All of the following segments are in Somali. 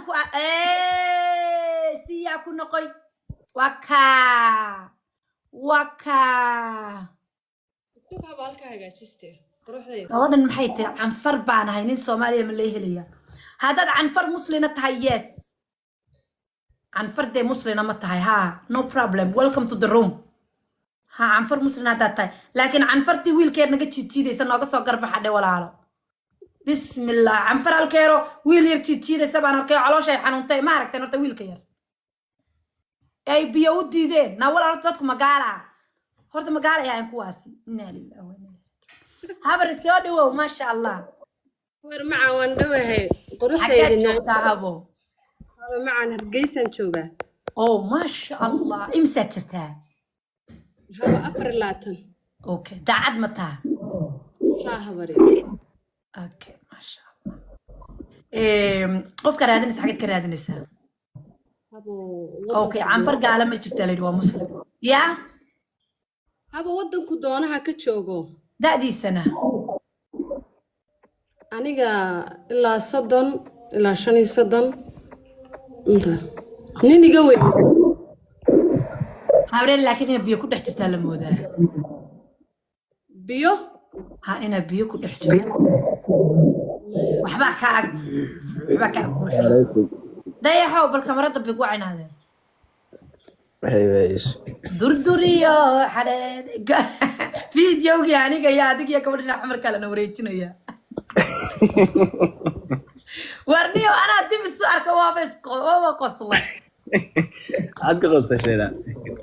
Ku siyaa ku noqoy. Waa kaa, waa kaa. Sug, haba, halka hagaajiste quruxdayda. Gabadhan maxay tiri? "Canfar baan ahay, nin Soomaaliya ma lee helaya?" Haddaad Canfar muslina tahay, yes. Canfar dee muslina ma tahay? Ha, no problem, welcome to the room. Ha, Canfar muslina haddaad tahay, laakiin Canfartii wiilkeed naga jiidjiidaysa nooga soo garbaxa dhe, walaalo. Bismillah, Canfar halkeero wiil yar jiidjiidaysa baan arkay oo calooshay xanuuntay. Ma aragteen horta wiilka yar ay biyo u diideen? Na walaal, horta dadku magaala, horta magaala ay ahayn kuwaasi. Inaa lillahi wa inaa ilaihi. Habar, soo dhawow, maasha Allah. War macaan, waan dhowahay. Xaggeed Quruxdayda. joogtaa, habo? Haba macaan, Hargeysaan joogaa. Oh, maasha Allah. Imsaad jirtaa? Haba, 24. Okay, daacad ma taha? Haa, habari. Okay, maasha Allah. Qofka raadinaysa, xageed ka raadinaysaa? Habo. Okay, Canfar gaala ma jirtaa layidhi, waa Muslim ya. Haba, waddanku doonaha ka joogo. Da'diisana? Aniga ilaa 30 ilaa 35 inta nin iga weyn. Habreen, laakiin inaa biyo ku dhex jirtaa la moodaa. Biyo? Ha, inaa biyo ku dhex jirto. Waxbaa kaa ag guuxay. عليكم. Dayaxow, bal kamarada big wacinaadeen. Hey, Durduriyo xadheed videogii aniga iyo adig iyo gabadha dhinac markaa lana wareejinaya. Warniyo, anaa dib isu arka, waaba qoslay. Maxaad ka qabsashayna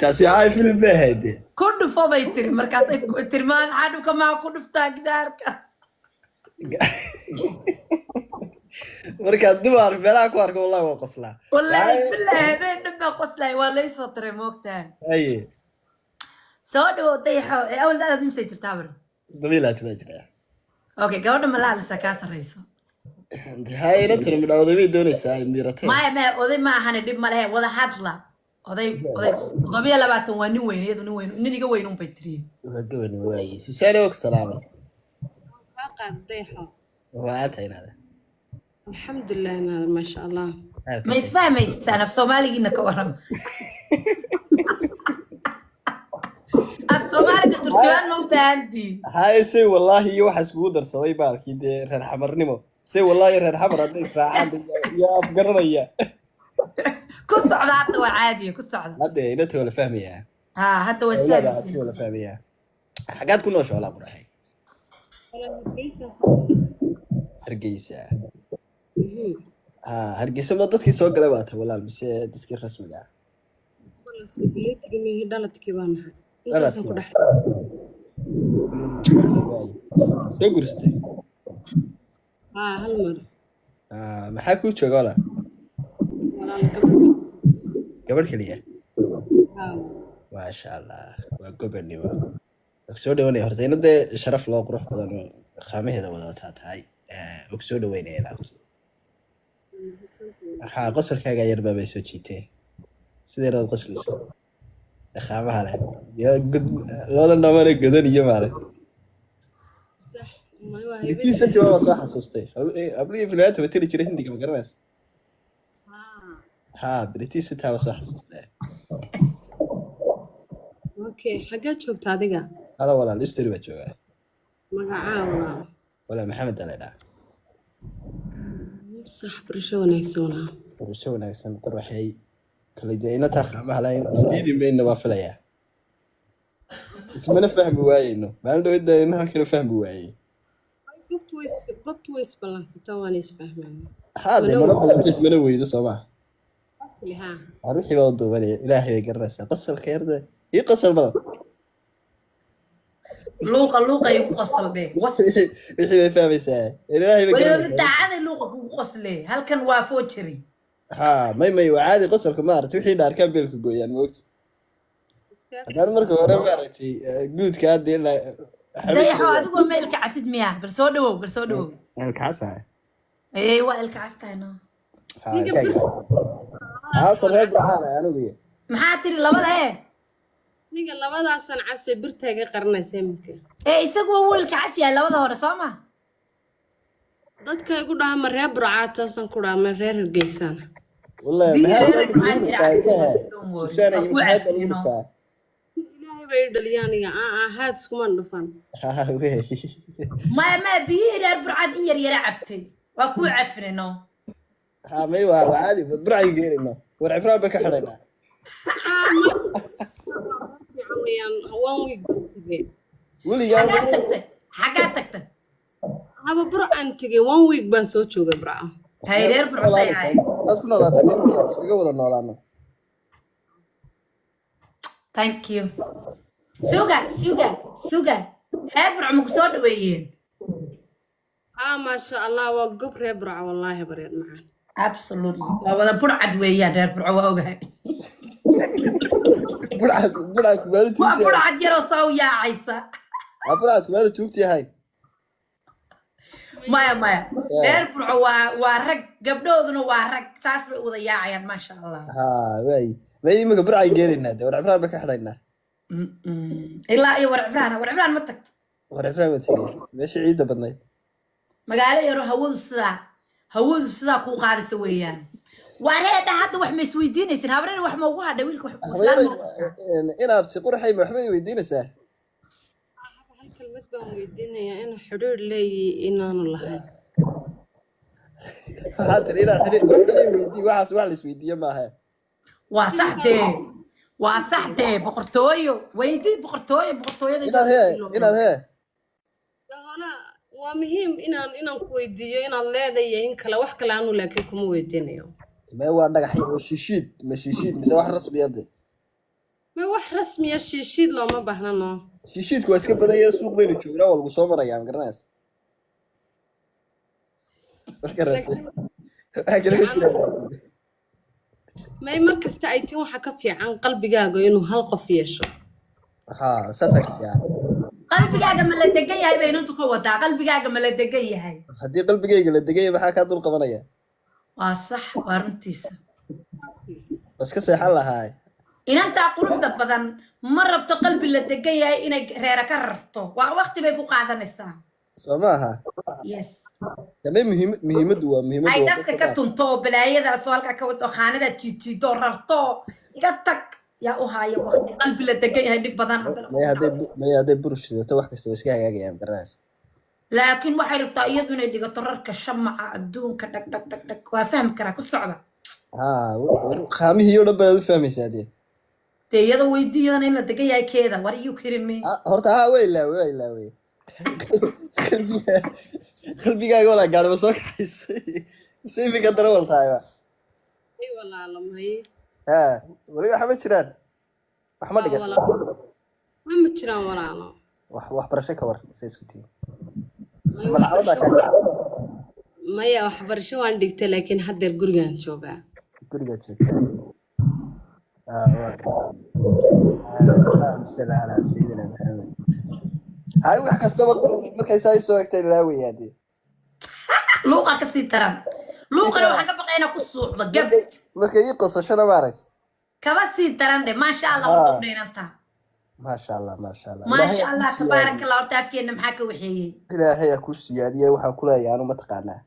taasi? Ay, film bay ahayd. "Ku dhufo," bay tiri. Markaasay tiri, "Maa maxaa dhufka, maa ku dhuftaa gidaarka?" Markaad dib ark meelaha ku arko, wallahi waa qoslaa. Wallaahi billahi, habeen dhan baa qoslay. Waa laysoo tiray, moogtahay. Haye. Soo dhawow, Dayaxo. Ee awal da'daad imsay jirtaa, bar? Dabiilaa baa jira. Okay, gabadha ma la hadlaysaa kaa sarreyso? Haye, ina tiri midha oday bay doonaysaa ay miiratee. Maya, maya, oday ma ahane, dhib ma lehe, wada hadla. Oday 27 waa nin weyn, iyadu nin weyn, nin iga weyn unbay tiri. Waa gaban waaye. Susaane, waa ku salaamay. Kaa qaad, Dayaxo. Waa aanta inaada. Alxamdulilah, naadir, maasha Allah. Ma isfahmaysaan? Af Soomaaligiina ka warrama. Af Soomaaliga turjubaan ma u baahantiin? Haye, say wallaahi iyo waxa iskugu darsamay baalkii dee reer Xamarnimo. Say wallaahi, reer Xamar hadday israacaan yaa afgaranaya. Ku socda hadda, waa caadiya, ku socda. Hadde inanta waa la fahmayaa. Ha, hadda waa Walaaba isfahmaysiin. waa la fahmayaa. Xaggaad ku noosha, walaa quraxay? Hargeysa. Ha, Hargeysa ma dadkii soo galay baa tahay, walaal, mise dadkii rasmiga ah? Sugaleetigii dhaladkii baan nahay intaasaan ku dhex. Waaye. Soo guursatay? Haa, hal mar. Ah, maxaa kuu jooga, walaal? Walaal, gabadh. Gabadh keliya? Haa. Maasha Allah, waa gobonnimo. Waa kusoo dhawanaya horta. Ina dee sharaf loo qurux badan oo qaamaheeda wadataa tahay. Waa kusoo dhaweynaya. Waxaa qosolkaaga yarbaa bay soo jiitee. Sidee raad qoslaysa ee qaamaha leh yaa god labada dhamane godan iyo maale. Sax may waa. Litii santi waa soo xasuustay hablihii filaanta matali jiray Hindiga, ma garanaysa? Haa. Ha, Britii santaa waa soo xasuustay. Okay, xaggee joogta adiga? Hala walaal, isteri baa joogaa. Magacaa, walaal? Walaal, Maxamed aa la idhaha. Sax, barasho wanaagsan, walaal. Barasho wanaagsan, quraxay. Kale dee inataa qaamaha lahayn isdiidi mayna, waa filayaa. Ismana fahmi waayeyno maalin dhawada, inaha kala fahmi waayey. Gobtu way isballansataa, waana isfahmaan. Haa dee, mana ballanto, ismana weydo, soo maha? Haa. Ruuxii baa u duubanaya. Ilaahay bay garanaysaa qosolka yarda ii qosol badan. Luuqa, luuqa igu qosol dhe. Wixii bay fahmaysaa, Ilaahay bay Weliba garanaysaa. Daacada luuqa kugu qosle, halkan waa foojari. Haa, may, waa caadi qosolka, maaragtay. Wixii dhaarkaan beelka gooyaan, moogta. Haddaan marka hore, maaragtay, guudka hadda ilaa Dayaxo, adigoo ma ilka casid miyaa? Bal soo dhawow, bal soo dhawow. Ilkacasahay. Ee, waa ilka castahay, no? Haa, sarreer burcaan anigu iyo. Maxaa tiri labada hee? Ninka labadaasan case birtaaga qaranaysa iminka. Ee, isagu waa wuu ilka cas yahay labada hore, soo ma? Dadka igu dhaha ma reer Burcaad, taasaan ku dhaha ma reer Hargeysaan. Wallahi Biyo maxaa reer lagu Burcaad dhuftaa yara ilkaha? cabtay, don't worry. Susaana, Waa kuu maxaa lagu cafino. dhuftaa? Ilaahay bay i dhaliya aniga, aa haad iskumaan dhufan. Ha wey. Maya maya, biyihii reer Burcad in yar yara cabtay, waa kuu cafinino. Ha, may waa caadi, Burcaan geenaynaa, War Cibraan baan ka xidhaynaa. Aa, ma fiican weeyaan, one week baan tegey. Weligaa? Xaggaa tagtay? Xaggaa tagtay? Haba, Burcaan tegey, one week baan soo joogay Burca. Hay, reer Burcsay ahayd. Haddaad ku noolaato, iskaga wada noolaano. Thank you. Suga, suga, suga, reer Burco ma ku soo dhaweeyeen? Aa, maasha Allah, waa gob reer Burca, wallaahi bareer macaan. Absolutely, waa wada burcad weeyaan reer Burco, waa ogahay. Burcad, burcad kumaanu Waa tuugti ahayn. Burcad yaroo saa u yaacaysa. Waa burcad kumaanu tuugti ahayn. Maya maya, reer Burco waa rag, gabdhahooduna waa rag, saas bay u wada yaacayaan, maasha Allah. Ha waay, may imika Burcaan geenaynaa de, War Cibraan baan ka xidhaynaa. Ilaa iyo War Cibraan, War Cibraan ma tagto? War Cibraan baan tegey, meesha ciidda badnayd. Magaalo yaro hawadu sidaa kuu qaadaysa weeyaan. Wareedha, hadda wax ma isweydiinaysin? Habreen, wax ma ugu hadhay wiilka? Wax islaan ma ugu qabtaa? Inaad si qurxay ma waxba i weydiinaysaa? Haba, hal kelmad baan weydiinayaa, inuu xidhiir leeyihi inaanu lahayn. Waxaa tiri inaad xidhiir waxba i weydii, waxaas wax la isweydiiye maaha. Waa sax dee, waa sax dee. Boqortooyo weydii, boqortooyo, boqortooyada. Inaad hee, inaad hee. Hona waa muhiim inaan ku weydiiyo inaad leedahay in kale, wax kale anu laakiin kuma weydiinayo. Mee, waa dhagaxyo oo shiishiid, ma shiishiid mise wax rasmiya de? Ma wax rasmiya, shiishiid looma baahna no. Shiishiidku waa iska badan yahay, suuq baynu joognaa, waa lagu soo marayaa, ma garanaysa? Marka rabtay waxaa kale ka jira. May, mar kasta ay tin waxaa ka fiican qalbigaaga inuu hal qof yeesho. Ha, saasaa ka fiican. Qalbigaaga ma la degan yahay bay inantu ka wadaa, qalbigaaga ma la degan yahay? Haddii qalbigayga la degay, maxaa kaa dul qabanaya? Waa sax, waa runtiisa. Waa iska seexan lahaa. Inantaa quruxda badan ma rabto qalbi la degan yahay inay reera ka rarto, waa waqti bay ku qaadanaysaa. Soo ma aha? Yes. Dambe muhiimaddu waa muhiimaddu Ay waa dhaska dadka ka tunto oo balaayadaas oo halkaa ka wado oo khaanada jiidjiido oo rarto, iga tag, yaa u haaya waqti qalbi la degan yahay dhib badan. May hadday burush sidato, wax kasta waa iska hagaagayaan, garanaysa? Laakiin waxay rabtaa iyadu inay dhigato rarka shamaca adduunka, dhag dhag dhag dhag, waa fahmi karaa, ku socda. Ha, qaamihii oo dhan baad u fahmaysaa dee. Dee iyada weydii, iyadana in la degan yahay keeda. What are you kidding me? Ah, horta ha, way ilaawey, waa ilaawey. Qalbiga, qalbigaaga walaa gaadhima soo kaxaysay mise iminka darawal tahayba? Ay walaalo, may. Ha, weli waxa ma jiraan, wax ma Waa dhigan. Walaalo, ma jiraan walaalo. Wax waxbarasho ka war, say isku tihiin? May. Malcamada. Waxbarasho Ka maya, waxbarasho waan dhigtay, laakiin haddeer gurigaan joogaa. Gurigaa joogtaa. Ah, waa gartay. Allahuma salli calaa sayidina Maxamed. Hay, wax kastaba markay saa soo egtay ilaawayaa dee. Luuqa ka sii daran, luuqana waxaan ka baqay inaa ku suuxdo gab. Markay ii qosashona, maaragtay. Kaba sii daran dhe, maasha Allah, horta u dhaynantaa. Maasha Allah, maasha Allah, Ilaahay Maasha ha Allah, kuu tabaaraka siyaadiyo. Allah. Horta afkeenna maxaa ka waxeeyey? Ilaahay ha kuu siyaadiye. Waxaan ku leeyahay anu, mataqaanaa?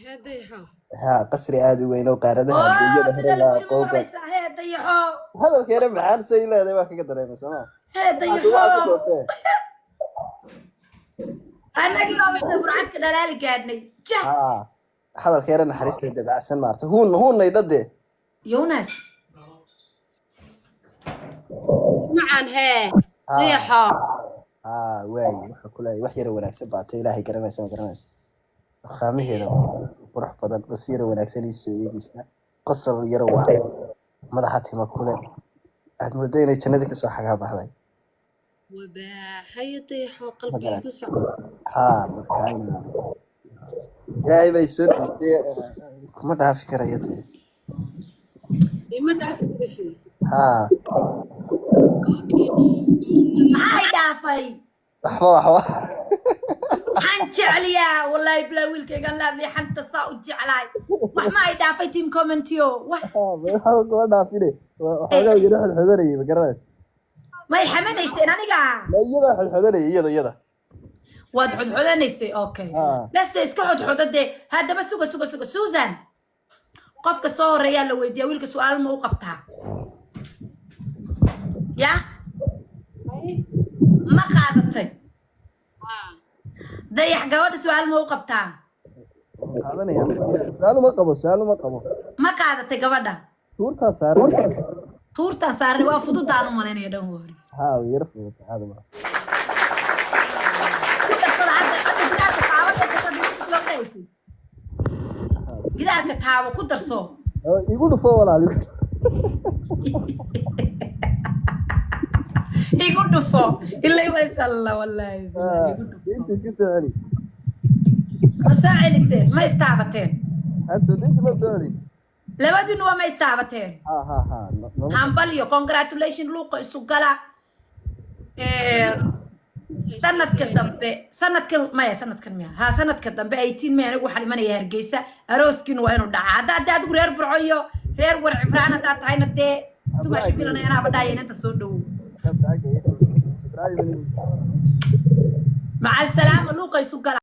Haday ha. Ha, qasri aad u weyn oo qaaradaha Oo adduunyada sida hore la lagu yiri ma aqoon ba. maqlaysaa? Hee dayaxo. Hadalkeena macaan say leedahay waa kaga dareemay, sooma? Hee Taasi waxaa ku dayaxo. doortee. Annagii baaba sida burcadka dhalaali gaadhnay jah. Ha, hadalkeena naxariista dabacsan, maarta, huun huunnay dhade. Jonas. Macaan hee. Ha. Dayaxo. Ha waay, waxaa ku leeyahay wax yaro wanaagsan baatay, Ilaahay garanaysa, ma garanaysa? Qaamaheeda qurux badan oo si yaro wanaagsan ii soo eegeysa, qosol yaro, waa madaxa tima kule, aad moodo inay jannadii kasoo xagaa baxday. Wabaa haya dayaxo. Ma Qalbiga garan. Ku socda. Ha, marka Ilaahay bay soo diistay, kuma dhaafi karayo dee. Ima dhaafi karaysid. Ha. Maxay dhaafay? Waxba, waxba. Waxaan jecliyaa wallaahi bilaa wiilkaygan laadlay, xanta saa u jeclahay. Wax ma ay dhaafay team commentio wax? Waxba kuma dhaafine, waxoogaa yaro xodxodanayay, ma garanaysa? May xamanayseen aniga? Ma iyadaa xodxodanayay, iyada. Waad xodxodanaysay, okay. Haa. Bes dee, iska xodxodo dee. Haddaba suga, suga, suga. Susan, qofka soo horeeyaa la weydiiyaa. Wiilka su-aal ma u qabtaa? Ya ma qaadatay? Haa. Dayax, gabadha su-aal ma u qabtaa? Waan qaadanaya. Su-aal uma qabo, su-aal uma qabo. Ma qaadatay gabadha? Tuurtaa saaran. Tuurtaan saaran waa fududaan u malaynaya dhan hori. Haa, way yara fudud, caadi ma. Ku darsada hadda, hadda gidaarka taabo, dadka loo dhahaysid. Gidaarka taabo, ku darso. Oo, igu dhufo walaal, igu dhufo. Igu dhufo ilaa waysalla, wallaahi billahi, igu dhufo. Inta iska soo celi. Ma soo celiseen? Ma istaabateen? Had soo deynta ma soo celin. Labadiinu waa ma istaabateen? Ha. Hambalyo, congratulation, luuqa isu gala. Sanadka dambe, sanadkan maya, sanadkan miya? Ha, sanadka dambe 18 May anigu waxaan imanaya Hargeysa. Arooskiinu waa inuu dhacaa. Haddaa dee adigu reer Burco iyo reer War Cibraan haddaa tahayna, dee dumashi bilanaya anaaba dhahaya inanta soo dhowow. Ibrahim. Macal salaama, luuqa isu gala.